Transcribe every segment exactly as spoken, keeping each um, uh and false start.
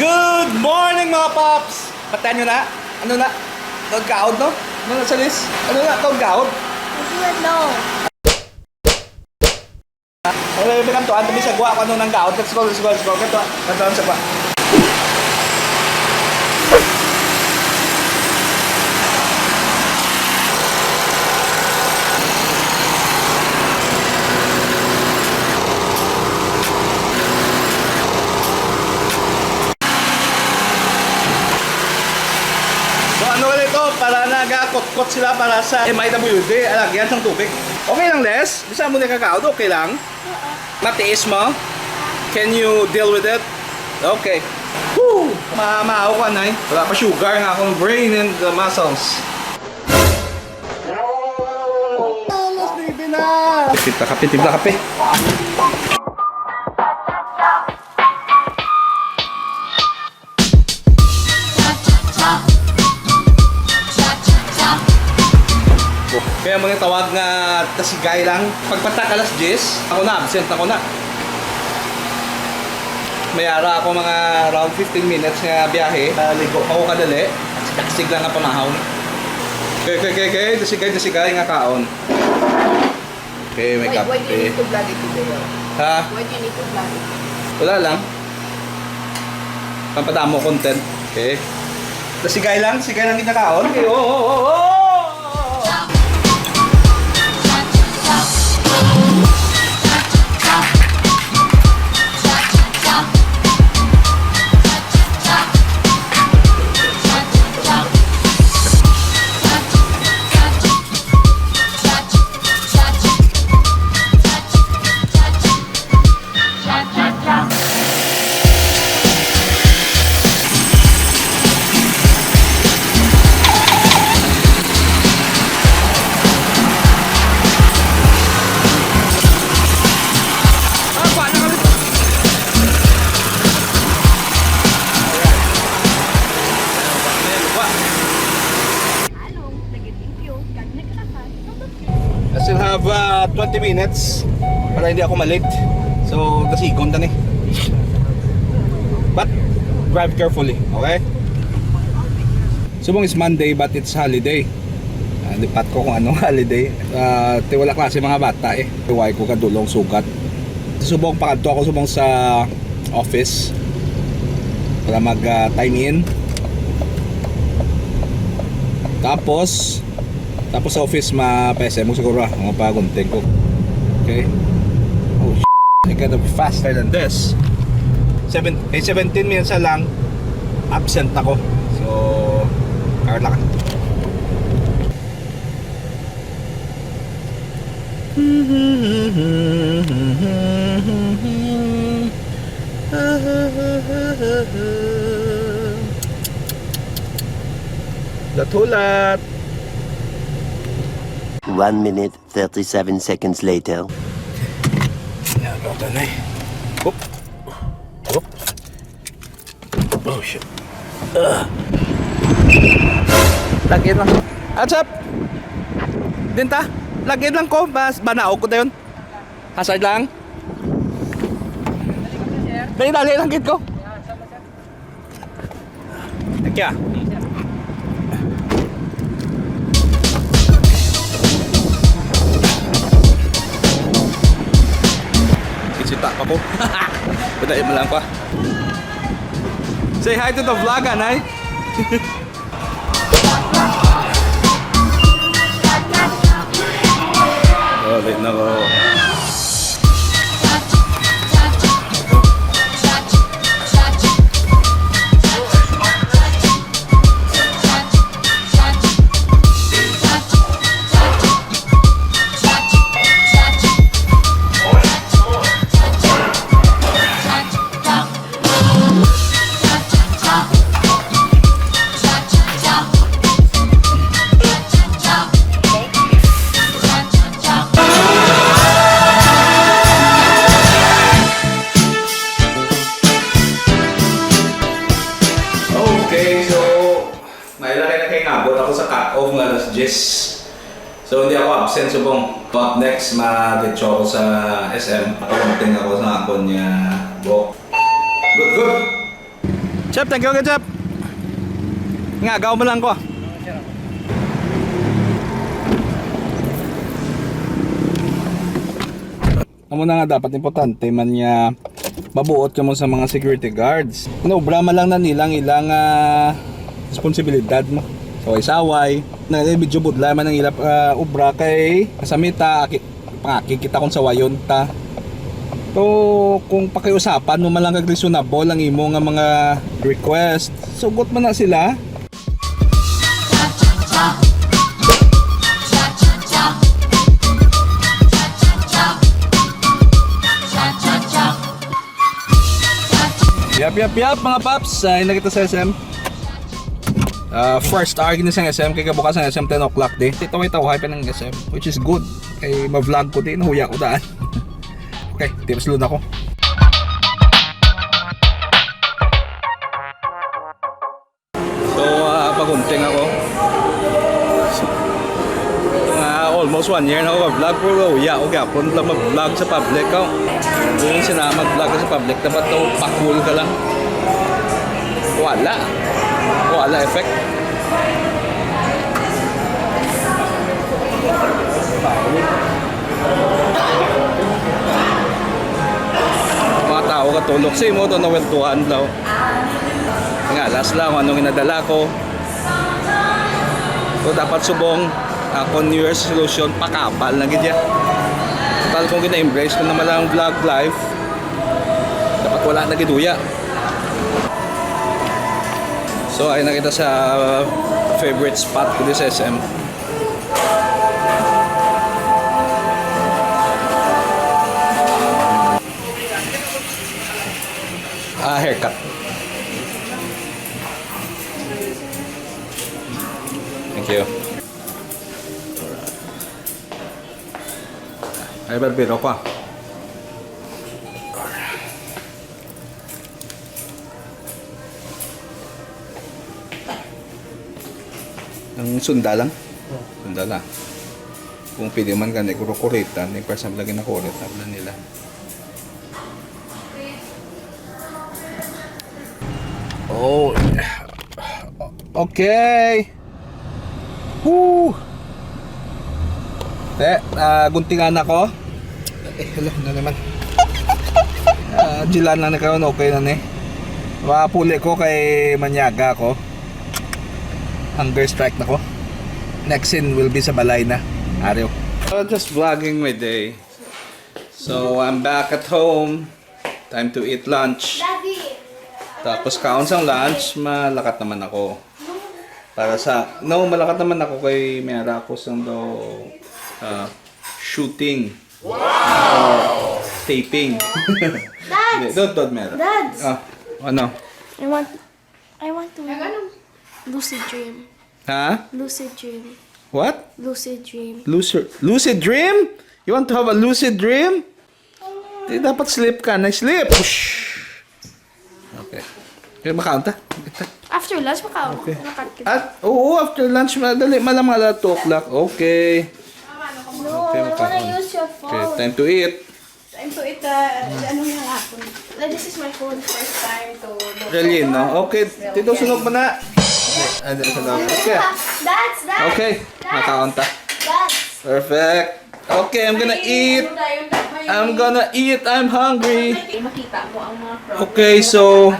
Good morning, mga paps! Patayan nyo na. Ano na? Taod kaod, no? Ano na sa list? Ano na? Taod kaod? Hindi yan, no. Ano yung pinantuan? Kami sa guwa, kung ano nang kaod. Let's go, let's go, let's go. Kanto, kanto sa guwa. So, ano ulit to? Para nagakutkot sila para sa M I W D, alagyan sang tubig. Okay lang, Les? Bisa mo ni kakaon? Okay lang? Matiis mo? Can you deal with it? Okay. Woo! Mamahaw ko, anay. Wala pa sugar nga akong brain and the muscles. Almost, baby, na! Kapit na, kapit, timpla, kape. Kaya mga tawag nga tasigay lang. Pagpatak alas diyes, ako na, absent ako na. May ara ako mga around fifteen minutes nga biyahe. Ah, ligo ako kadali. Taksig lang ang pamahaw. Okay, okay, okay, okay. Tasigay, tasigay nga kaon. Okay, may Why, why do you kape. Need to vlog it today? Ha? Why do you need to vlog it? Wala lang. Pampadamo content. Okay. Tasigay lang, sigay lang kita kaon. Okay, oh, oh, oh, oh. Along, nagitimpyo, kag naglakas, no? I still have uh, twenty minutes para hindi ako malate. So, dasigon ta ni. But, drive carefully, okay? Subong is Monday, but it's holiday. Ah, lipat ko kung anong holiday. Ah, ti wala klase mga bata eh. Why ko kadulong sugat. Subong pakadto ako subong sa office para mag ah, time in. Tapos tapos sa office ma-P S M ko siguro ah, mga pagunting ko. Okay. Oh, sh- I gotta be faster than this. Seven, eh, seventeen minutes na lang absent ako. So, kaya lang. Hulat-hulat. One minute, thirty-seven seconds later. Yan, ito na eh. Oop. Oop. Oh, shit. Ah. Lagi na. What's up? Din ta? Lagi lang ko. Mas banaw ko dayon. Hazard lang. Dali, dali lang gid ko. Thank you. Kisita pa ko. Pwede mo lang pa. Say hi to the vlog, anay. Oh, late na ko. Okay, so, maila kay na kay ngabot ako sa cut-off nga alas diyes. So, hindi ako absent subong. Up next, ma-diretso ako sa S M. Patunting ako sa akon nga buhok. Good, good. Chef, thank you, Chef. Nga, gaw mo lang ko. Amo na nga, dapat importante man nga mabuot kamo sa mga security guards. Inobra man lang na nila ang ilang, ah, responsibilidad mo. Saway-saway. Na, eh, medyo budlay man ang ila, ah, obra kay sa mita, aki-, pangakig kita kung sawayon ta. So, kung pakiusapan mo man lang kag reasonable ang imo nga mga request, sugot man na sila. Yap, yap, yap, mga paps. Ay na kita sa S M. Ah, first hour gini sa S M, kay kabukas ang S M ten o'clock di. Taway-taway pa ng S M, which is good. Kay ma-vlog ko di, nahuya ko daan. Okay, tips luna ko. So, ah, pagunting ako. Nga almost one year na ako mag-vlog, pero ya, okay, ako lang mag-vlog sa public, oh. Hindi yung sila mag-vlog sa public, dapat daw pakul ka lang. Wala. Wala effect. Mga tao katulog sa imo, to nawentuhan daw. Nga, last lang, anong inadala ko. So, dapat subong, ah, kung New Year's resolution, pakabal na gid ya. Tal kung gina-embrace ko naman lang vlog life, dapat wala na gid uya. So, ay na kita sa favorite spot ko di sa S M. Ah, haircut. Thank you. Ay, barbero ko, ah. Ang sunda lang? Sunda lang. Kung pwede man gani, kuro-kuritan, yung person lagi na kurit, abla nila. Oh, yeah. Okay. Woo! Te, ah, guntingan ako. Eh, hello na naman. Ah, jilan lang na karon, okay na ni. Mapuli ko kay manyaga ako. Hunger strike na ko. Next scene will be sa balay na. Ariw. So, just vlogging my day. So, I'm back at home. Time to eat lunch. Tapos kaon sang lunch, malakat naman ako. Para sa, no, malakat naman ako kay may ara ako sang daw, ah, shooting. Wow! Taping. Dads! Hindi, don't, don't, meron. Dads! Ah, ano? I want, I want to lucid dream. Ha? Lucid dream. What? Lucid dream. Lucid, lucid dream? You want to have a lucid dream? Di dapat sleep ka. Na sleep. Okay. Kaya makaon ta? Kita. After lunch, makaon. Okay. Makaon kita. At, oo, after lunch, madali, malam nga alas two o'clock. Okay. No, okay, I wanna makaon. Use your phone. Okay, time to eat. Time to eat, uh, ano yung hapon? Like, this is my phone first time to look. Really, no? Okay, Tito, sunog mo na. Ano, sunog. Okay. That's that. Okay, makaon ta. That's Perfect. Okay, I'm gonna eat. I'm gonna eat. I'm hungry. Makita mo ang mga problems. Okay, so,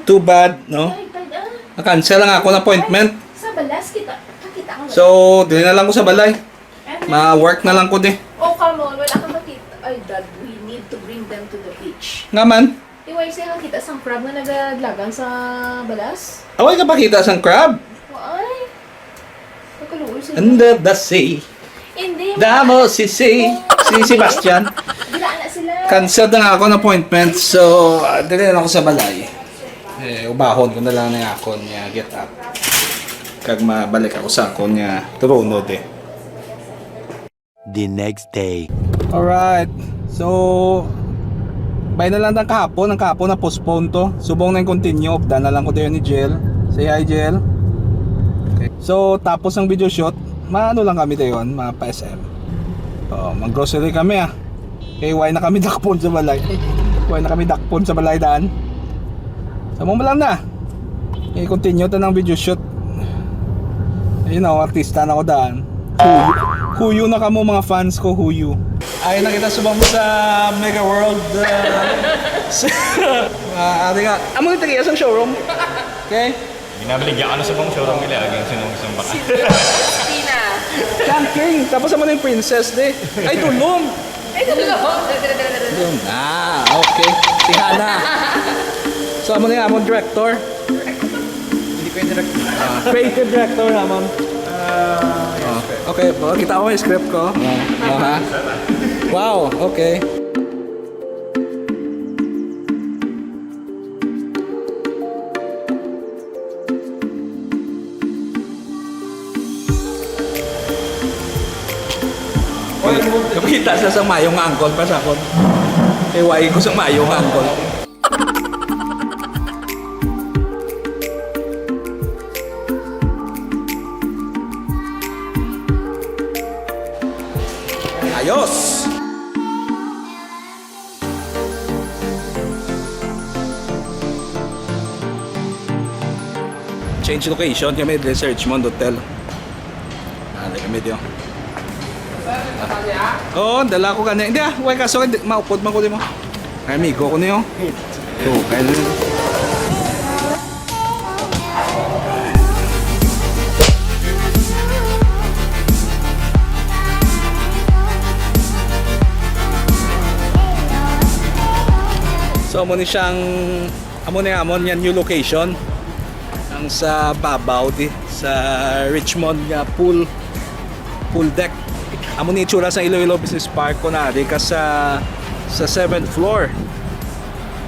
too bad, no? Na-cancel lang ako ng appointment. Sa balas kita, kakita ang So, dili na lang ko sa balay. Ma-work na lang ko di. Oh, come on. Wala ka makita. Ay, Dad, we need to bring them to the beach. Nga man? Iway siya nakita sang crab nga nagadagan sa balas? Away ka pakita sang crab? Ay. Nagkaluoy sila. Under the sea. Hindi. Damo si si, si Sebastian. Dila na sila. Cancel na nga ako ng appointment. So, ah, dili na ako sa balay. Eh, ubahon ko na lang ng akon nga get up. Kag mabalik ako sa akon nga turunod eh. The next day. Alright. So, bay na lang ang kahapon. Ang kahapon na postpone to. Subong na yung continue. Updan na lang ko tayo ni Jel. Say hi, Jel. Okay. So, tapos ang video shoot, maano lang kami tayo, mga pa-S M. Oh, mag-grocery kami ah. Kay why na kami dakpon sa balay? Why na kami dakpon sa balay daan? Amo lang na. I-continue ta ng video shoot. Ayun na, artista na ko daan. Huyo, huyo na kamo, mga fans ko, huyo. Ay, nakita subong sa Mega World. Uh, ah, ate nga, amo yung tagiya sa showroom. Okay? Ginabiligyan ka na sa buong showroom nila, ang sinong isang baka. Christina. Camping, tapos naman yung princess, di. Ay, dulong. Ay, dulong. Dulong. Ah, okay. Tingala. So, amo na yung amon director. Hindi ko yung director. Ah, creative director naman. Ah, yes, sir. Okay, baka kita ko yung script ko. Ah, ah, ha? Wow, okay. Nakita sa, sa mayo nga angkol pa sa akon. Kay wai ko sa mayo nga angkol. Ayos! Change location kami diri sa Richmond Hotel. Ah, di kami diyo. Oo, dala ko kani. Hindi ah, way kaso, hindi, maupod man ko di mo. Ay, amigo ko niyo. So, kaya na. So, amo ni siyang, amo ni amon nga new location. Ang sa babaw di, sa Richmond nga pool, pool deck. Amo ni itsura sa Iloilo Business Park kung naa di ka sa, sa seventh floor.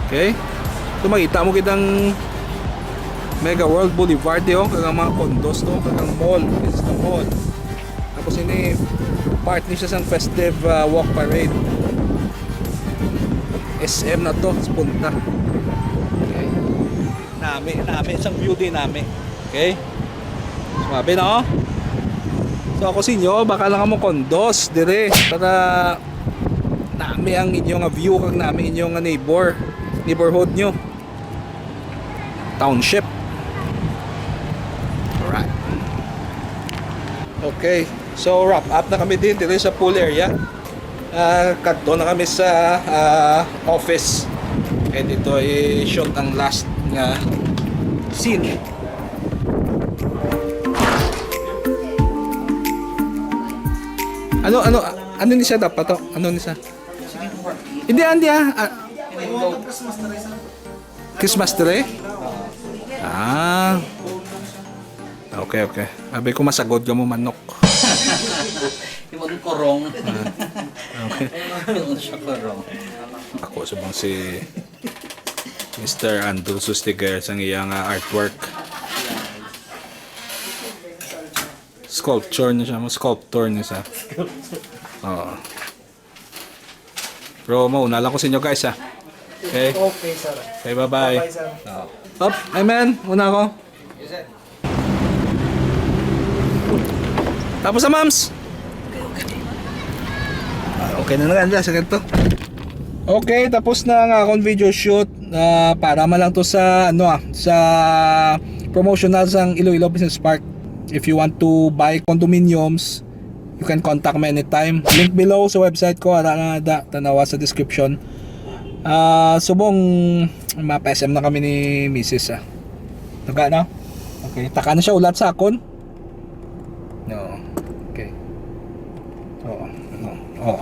Okay? So, makita mo kitang Mega World Boulevard, di, oh, kag ang mga condos, no, kag ang mall. This is the mall. Tapos ini, part ni siya sang festive, ah, walk parade. S M na to, sa punta. Okay. Nami, nami, sang view di nami. Okay? Suabe, no? So, ako sa inyo, baka lang mo condos dire para nami ang inyo nga view kag nami inyo nga neighbor, neighborhood nyo. Township. Alright. Okay. So, wrap up na kami din dito sa pool area. Ah, kadto na kami sa, ah, office. Kay dito i-shoot ang last nga scene. Ano, ano, ano ni siya dapat to? Ano ni siya? Hindi, hindi ah. Ah, Christmas tree? Ah. Okay, okay. Abi ko masagod ka mo manok. Yung magkurong. Ah, okay. Yung siya kurong. Ako subong si Mister Andrew Sustiger sang iyang, ah, artwork. Sculpture ni siya, mo sculptor ni siya. Oo. Bro, mauna lang ko sa inyo, guys, ah. Okay? Okay, sir. Okay, bye-bye. Bye-bye, sir. Oo. Up, amen. Una ako. Yes, sir. Tapos na, ma'ams. Ah, okay na lang, sa ganito. Okay, tapos na nga akong video shoot. Ah, para man lang to sa, ano, ah, sa promotional sang Iloilo Business Park. If you want to buy condominiums, you can contact me anytime. Link below sa website ko, ara na da, tanawa sa description. Ah, subong mapa-S M na kami ni misis, ah. Taga na? Okay, taka na siya ulat sa akon. No. Okay. Oo. No. Oo.